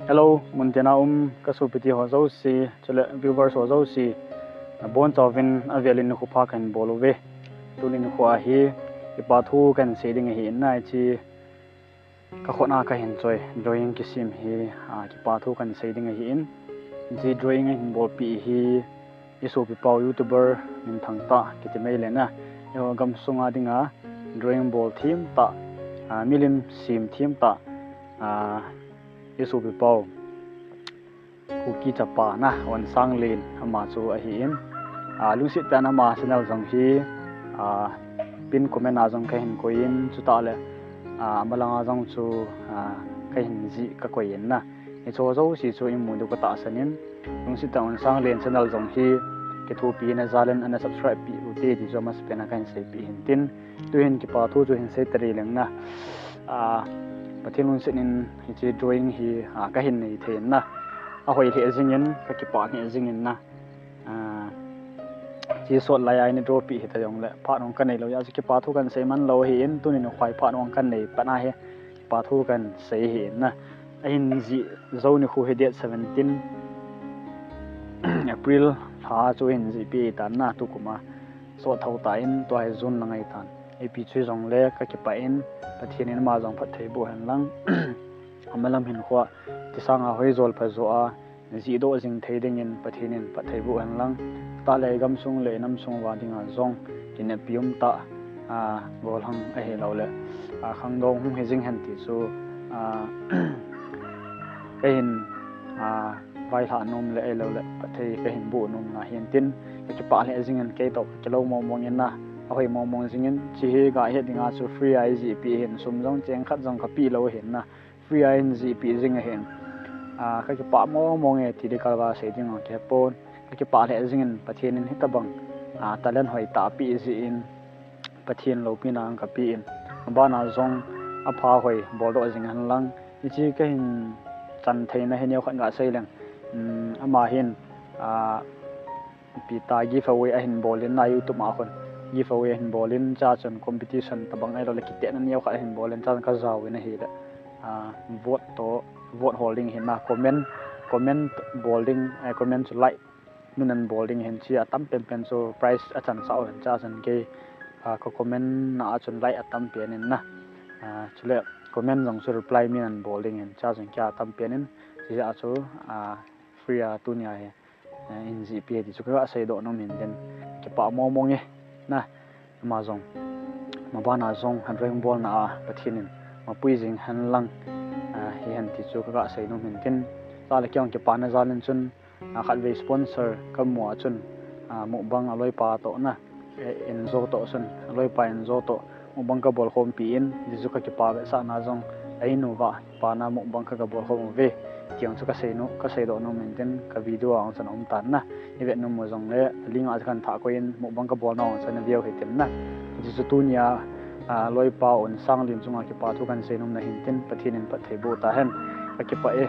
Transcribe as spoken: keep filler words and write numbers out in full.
Hello, muntina um ka sopite ho jouse, chule viewers ho jouse, nabonchauvin avelin nikho pha kahin bol uve. Tuni nikho a hi, kipa thu kahin sei ding ahin, hiche ka khut a kahin choi drawing kisem hi, a, kipa thu kahin sei ding ahin. Hiche drawing ahin bolpeh hi, i sopipau YouTuber minthang tah kiti mai le na, eiho gamsunga dinga drawing bol them tah, a, milim sem them tah, a, i sopipau Kuki chapa na, Onsanglen ama chu ahin. A, lungset tah in ama channel jong hi, a, pin comment a jong kahin koiyin, chutah le, a, amalanga jong chu, a, kahin jih kakoi in na. Hicheho jouse chu imu diu katahsan in, lungset tah in Onsanglen channel jong hi kithopi na jal in ana subscribe peh ute ti chu amasapen a kahin seipeh hin tin, tuhin kipa thu chu hin sei tari leng na. A, Pathen lungset in hiche drawing hi, a, kahin nei thei in na. Ahoi lheh jingin, kakipah lheh jingin na. A, hiche sot lai a hin draw peh hita jongle, phat hung kanei lou jeh a chu kipa thu kahin sei man lou ahin, tuni nikho a phat hung kanei pat ahi, kipa thu kahin sei ahin na. Ahin jih jou nikho hi date seventeen April lha chu ahin jihpeh tan na, tukum a sot thou tan, tua hi June lang ahitan. Ipi chu hijongle kakipah in, Pathen in ama jong phatthei boh hen lang, amalam hinkho a tisanga hoi jol pha jo a jihdoh jing thei dingin Pathen in phatthei boh hen lang, chutah le igamsung le inamsung uva dinga jong kineppi umtah, a, gollhang ahiloule, a, khangdong hung hijing hen ti chu, a, kahin, a, vailhah nom le ahiloule phatthei kahin boh nomna ahin tin, kakipah lheh jingin, keitoh kakilou mongmong in na. Ahoi mongmong jingin, hiche hi gahet dinga chu free a ijihpeh ahin, sum jong cheng khat jong kapeh lou ahin na. Free a hin jihpeh jing ahin. A, kakipah mongmong e ti di kalva sei ding jong kihepon. Kakipah lheh jingin, Pathen in hitobang, a, talent hoitah apeh jeh in, Pathen loupina jong kapeh in, abana jong apha hoi boldoh jing hen lang. Hiche kahin chan theina hi neokhat gasei leng. Um, ama hin, a, ipi ta giveaway ahin bol in na, YouTube a khun giveaway ahin bol in, chua chun competition tobang ahiloule kitehna neokhat ahin bol in, chua chun kajaovin ahile, a, vote toh, vote hol ding ahin na, comment, comment bol ding, eh, comment chu like min ahin bol ding ahin, hiche atam penpen chu prize achansah uvin, chua chun kei, a, ka comment na a chun like atam pen in na, a, chule comment jong chu reply min ahin bol ding ahin, chua chun kei atam pen in, hiche jeh a chu, a, free a tunia hi, eh, in jihpeh e ti chu kaga seidoh nom hin tin, kipah mongmong e na. Ama jong, mabana jong drawing bolna a Pathen in mapui jing hen lang, a, hihen ti chu kaga sei nom hin tin, chule kei jong kipana jal in chun, a, khatvei sponsor kamu a chun, a, mukbang aloipa toh na, eh, Enzo toh chun, aloipa Enzo toh mukbang kabol khompi in, hiche chu kakipa vetsahna jong ahin uva, kipana mukbang ka, kabol khom uve ti jong chu kasei nom, kaseidoh nom hin tin, ka video a jong chun aum tan na. Ivet nom u jongle link a chu kahin thah koi in, mukbang kabolna jong chun naveu hitin na. Hiche chu tunia, a, aloipa Onsanglen chunga kipa thu kahin sei nomna hin tin, Pathen in phatthei boh tahen. Kakipah e.